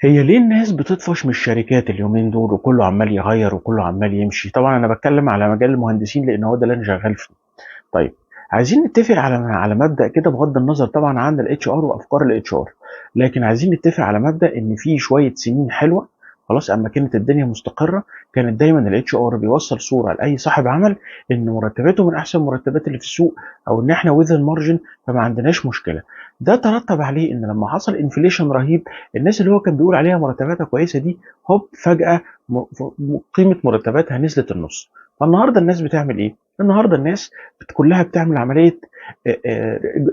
هي ليه الناس بتطفش من الشركات اليومين دول وكله عمال يغير وكله عمال يمشي؟ طبعا انا بتكلم على مجال المهندسين لان هو ده اللي انا شغال فيه. طيب، عايزين نتفق على مبدأ كده، بغض النظر طبعا عن ال HR وافكار ال HR، لكن عايزين نتفق على مبدأ ان في شوية سنين حلوة خلاص اما كانت الدنيا مستقرة، كانت دايما ال HR بيوصل صورة لاي صاحب عمل ان مرتباته من احسن المرتبات اللي في السوق، او ان احنا within margin فما عندناش مشكلة. ده ترتب عليه ان لما حصل inflation رهيب، الناس اللي هو كان بيقول عليها مرتباتها كويسة دي هوب فجأة قيمة مرتباتها نزلت النص. فالنهارده الناس بتعمل ايه؟ النهارده الناس كلها بتعمل عملية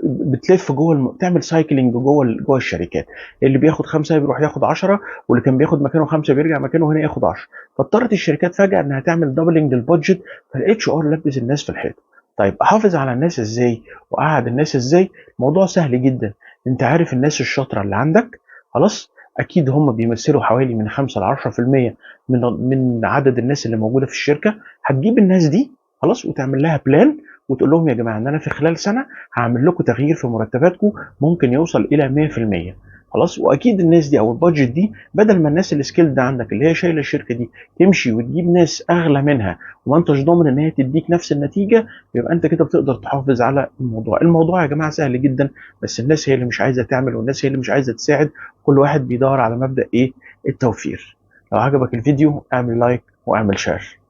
بتلف بتعمل cycling جوه الشركات. اللي بياخد 5 بيروح ياخد 10، واللي كان بياخد مكانه 5 بيرجع مكانه هنا ياخد 10. فاضطرت الشركات فجاة انها تعمل doubling لل budget، فال HR لبس الناس في الحيط. طيب، احافظ على الناس ازاي واقعد الناس ازاي؟ الموضوع سهل جدا. انت عارف الناس الشاطره اللي عندك خلاص، اكيد هم بيمثلوا حوالي من 5 ل 10% من عدد الناس اللي موجودة في الشركة. هتجيب الناس دي خلاص وتعمل لها plan وتقول لهم يا جماعة ان انا في خلال سنة هعمل لكم تغيير في مرتباتكم ممكن يوصل الى 100%. خلاص، واكيد الناس دي او ال budget دي، بدل ما الناس ال skilled عندك اللي هي شايله الشركة دي تمشي وتجيب ناس اغلى منها وما انتش ضامن ان هي تديك نفس النتيجه، يبقى انت كده بتقدر تحافظ على الموضوع. الموضوع يا جماعة سهل جدا، بس الناس هي اللي مش عايزه تعمل والناس هي اللي مش عايزه تساعد. كل واحد بيدور على مبدا ايه؟ التوفير. لو عجبك الفيديو اعمل like واعمل share.